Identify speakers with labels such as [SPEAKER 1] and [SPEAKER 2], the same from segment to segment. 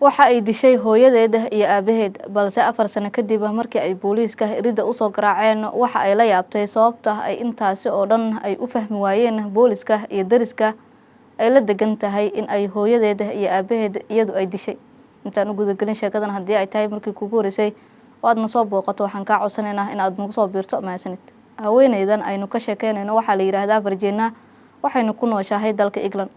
[SPEAKER 1] Waxa ay dishay hooyadeed iyo aabaheed, balse 4 sano kadib markii ay booliiska iridda usoo garaaceen, waxa ay la yaabtay sababta ay intaasi oo dhan ay u fahmi waayeen booliiska iyo dariska ay la degan tahay in ay hooyadeed iyo aabaheed iyadu ay dishay. Intaan u gudagelin sheekadan, haddii ay tahay markii kugu horeysay oo aad na soo booqato, waxaan kaa codsanaynaa in aad nagu soo biirto. Mahadsanid. Haweeneydan aynu ka sheekeynayno waxaa la yidhaahdaa Virginia, waxaynu ku nooshahay dalka England.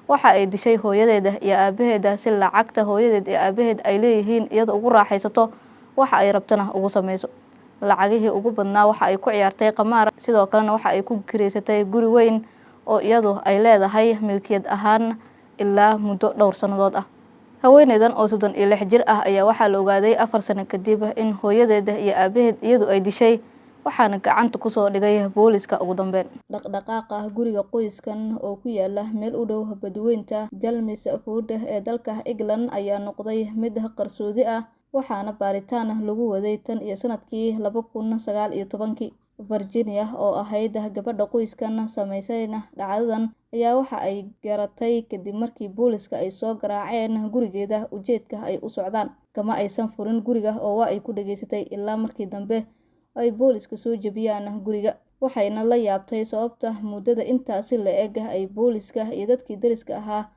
[SPEAKER 1] Waxa ay dishay hooyadeeda iyo aabaheeda si lacagta hooyadeed iyo aabaheed ay leeyihiin iyada ugu raaxaysato, waxa ay rabtana ugu sameyso. Lacagihii ugu badnaa waxa ay ku ciyaartay qamaar, sidoo kalena waxa ay ku kireysatay guri weyn oo iyadu ay leedahay milkiyad ahaan ilaa muddo dhowr sannadood ah. Haweeneydan oo 36 jir ah ayaa waxaa la ogaaday 4 sano kadib in hooyadeeda iyo aabaheed iyadu ay dishay, waxaana gacanta kusoo dhigay booliiska ugu dambeyn. Dhaqdhaqaaqa guriga qoyskan oo ku yaala meel u dhow badweynta Chelmsford ee dalka England ayaa noqday mid qarsoodi ah, waxaana baaritaan lagu waday tan iyo sanadkii 2019-kii. Virginia oo ahayd gabadha qoyskan sameysayna dhacdadan ayaa waxa ay garatay kadib markii booliiska ay soo garaaceen gurigeeda ujeedka ay u socdaan. Kama aysan furin guriga oo waa ay ku dhageysatay ilaa markii dambe ay booliiska soo jebiyaan guriga, waxayna la yaabtay sababta muddada intaasi la eg ay booliiska iyo dadkii dariska ahaa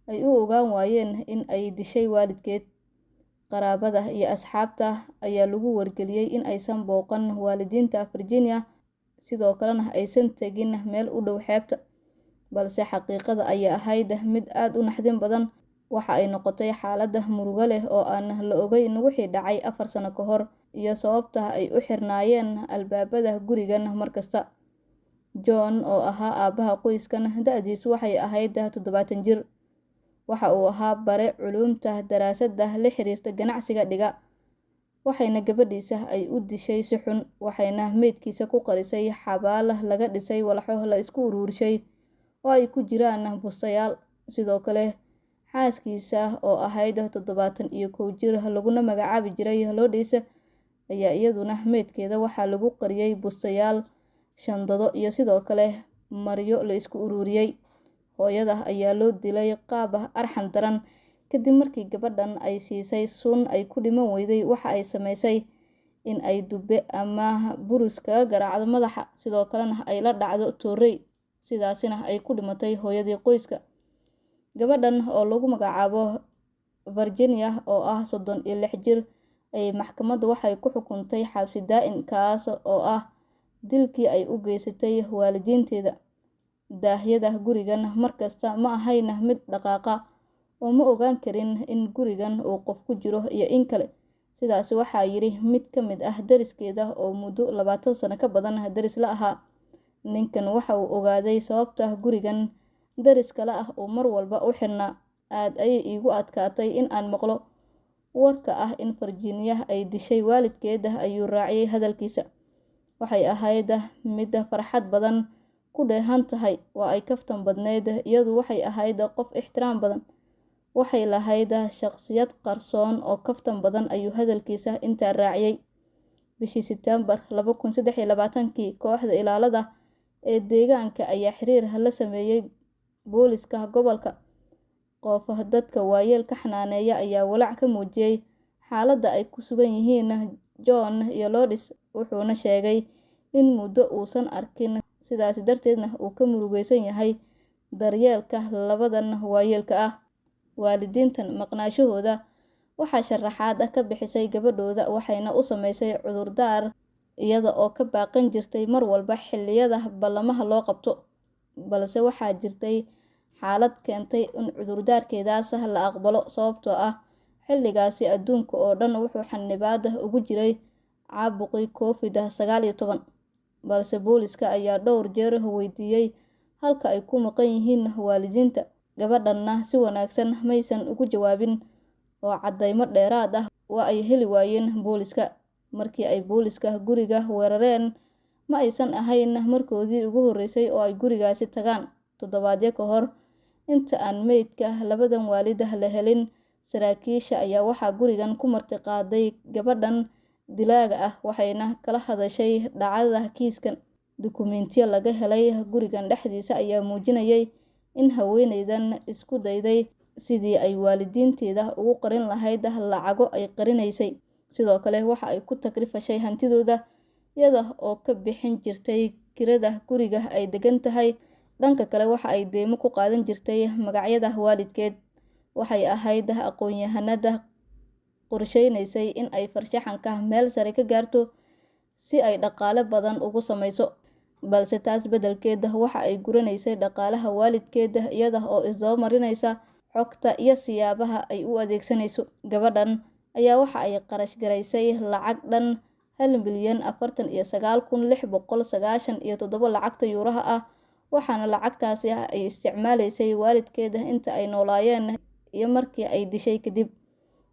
[SPEAKER 1] ay u ogaan waayeen in ay dishay waalidkeed. Qaraabada iyo asxaabta ayaa lagu wargeliyey in aysan booqan waalidiinta Virginia, sidoo kalena aysan tegin meel u dhow xeebta, balse xaqiiqada ayaa ahayd mid aada u naxdin badan. Waxa ay noqotay xaaladda murugo leh oo aan la ogeyn wixii dhacay 4 sano ka hor iyo sababta ay u xirnaayeen albaabada gurigan markasta. John oo ahaa aabaha qoyskan, da-diisu waxay ahayd 70 jir. Waxa uu ahaa bare culuumta daraasadda la xiriirta ganacsiga dhiga, waxayna gabadhiisa ay u dishay si xun, waxayna meydkiisa ku qarisay xabaal laga dhisay walxo la isku uruurishay oo ay ku jiraan bustayaal. Sidoo kale xaaskiisa oo ahayd 71 jir, laguna magacaabi jiray Lourdes, ayaa iyaduna meydkeeda waxaa lagu qariyay bustayaal, shandado iyo sidoo kale maryo la isku uruuriyey. Hooyada ayaa loo dilay qaab arxan daran kadib markii gabadhan ay siisay sun ay ku dhiman weyday. Waxa ay sameysay in ay dubbe ama burus kaga garaacdo madaxa, sidoo kalena ay la dhacdo toorey, sidaasina ay ku dhimatay hooyadii qoyska. Gabadhan oo lagu magacaabo Virginia oo ah 36 jir ayay maxkamaddu waxay ku xukuntay xabsi daa-in, kaas oo ah dilkii ay u geysatay waalidiinteeda. Daahyada gurigan markasta ma ahayna mid dhaqaaqa oo ma ogaan karin in gurigan uu qof ku jiro iyo in kale. Sidaasi waxaa yidhi mid ka mid ah dariskeeda oo muddo 20 sano ka badan daris la ahaa. Ninkan waxa uu ogaaday sababta gurigan daris kale ah uu mar walba u xirnaa. Aad ayay iigu adkaatay in aan maqlo warka ah in Virginia ay dishay waalidkeeda, ayuu raaciyay hadalkiisa. Waxay ahayd mid farxad badan ku dheehan tahay, waa ay kaftan badneyd, iyadu waxay ahayd qof ixtiraam badan, waxay lahayd shaqsiyad qarsoon oo kaftan badan, ayuu hadalkiisa intaa raaciyay. Bishii Sebtembar 2023-kii, kooxda ilaalada ee deegaanka ayaa xiriir la sameeyay booliiska gobolka. Qof dadka waayeel ka xanaaneeya ayaa walaac ka muujiyay xaaladda ay ku sugan yihiin John iyo Lourdes, wuxuuna sheegay in muddo uusan arkin, sidaasi darteedna uu ka murugeysan yahay daryeelka labadan waayeelka ah. Waalidiintan maqnaashahooda waxaa sharaxaad ah ka bixisay gabadhooda, waxayna u sameysay cudurdaar iyada oo ka baaqan jirtay mar walba xilliyada ballamaha loo qabto, balse waxaa jirtay xaalad keentay in cudurdaarkeedaas la aqbalo, sababtoo ah xilligaasi adduunka oo dhan wuxuu xanibaad ugu jiray caabuqii COVID-19. Balse booliiska ayaa dhowr jeer weydiiyey halka ay ku maqan yihiin waalidiinta, gabadhanna si wanaagsan maysan ugu jawaabin oo caddaymo dheeraad ah waa ay heli waayeen booliiska. Markii ay booliiska guriga weerareen, ma aysan ahayn markoodii ugu horreysay oo ay gurigaasi tagaan. Toddobaadyo ka hor inta aan meydka labadan waalid la helin, saraakiisha ayaa waxaa gurigan ku martiqaaday gabadhan dilaaga ah, waxayna kala hadashay dhacdada kiiskan. Dukumiintiyo laga helay gurigan dhexdiisa ayaa muujinayay in haweeneydan isku dayday sidii ay waalidiinteeda ugu qarin lahayd lacago ay qarinaysay. Sidoo kale waxa ay ku takrifashay hantidooda iyada oo ka bixin jirtay kirada guriga ay degan tahay. Dhanka kale waxa ay deymo ku qaadan jirtay magacyada waalidkeed. Waxay ahayd aqoon-yahanada qorsheynaysay in ay farshaxanka meel sare ka gaarto si ay dhaqaale badan ugu sameyso, balse taas beddelkeeda waxa ay guranaysay dhaqaalaha waalidkeed iyada oo isdaba marinaysa xogta iyo siyaabaha ay u adeegsanayso. Gabadhan ayaa waxa ay qarash garaysay lacag dhan 1,049,697 lacagta yuuraha ah, waxaana lacagtaasi ay isticmaalaysay waalidkeed inta ay noolaayeen iyo markii ay dishay kadib.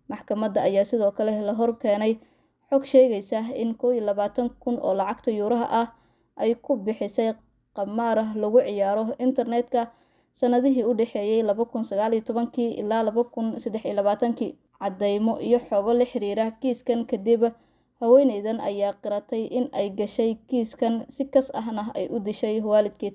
[SPEAKER 1] Maxkamadda ayaa sidoo kale la hor keenay xog sheegaysa in 21,000 oo lacagta yuuraha ah ay ku bixisay khamaar lagu ciyaaro internetka sanadihii u dhexeeyay 2019 ilaa 2023. Caddeymo iyo xogo la xiriira kiiskan kadib, haweeneydan ayaa qiratay in ay gashay kiiskan si kas ahna ay u dishay waalidkeed.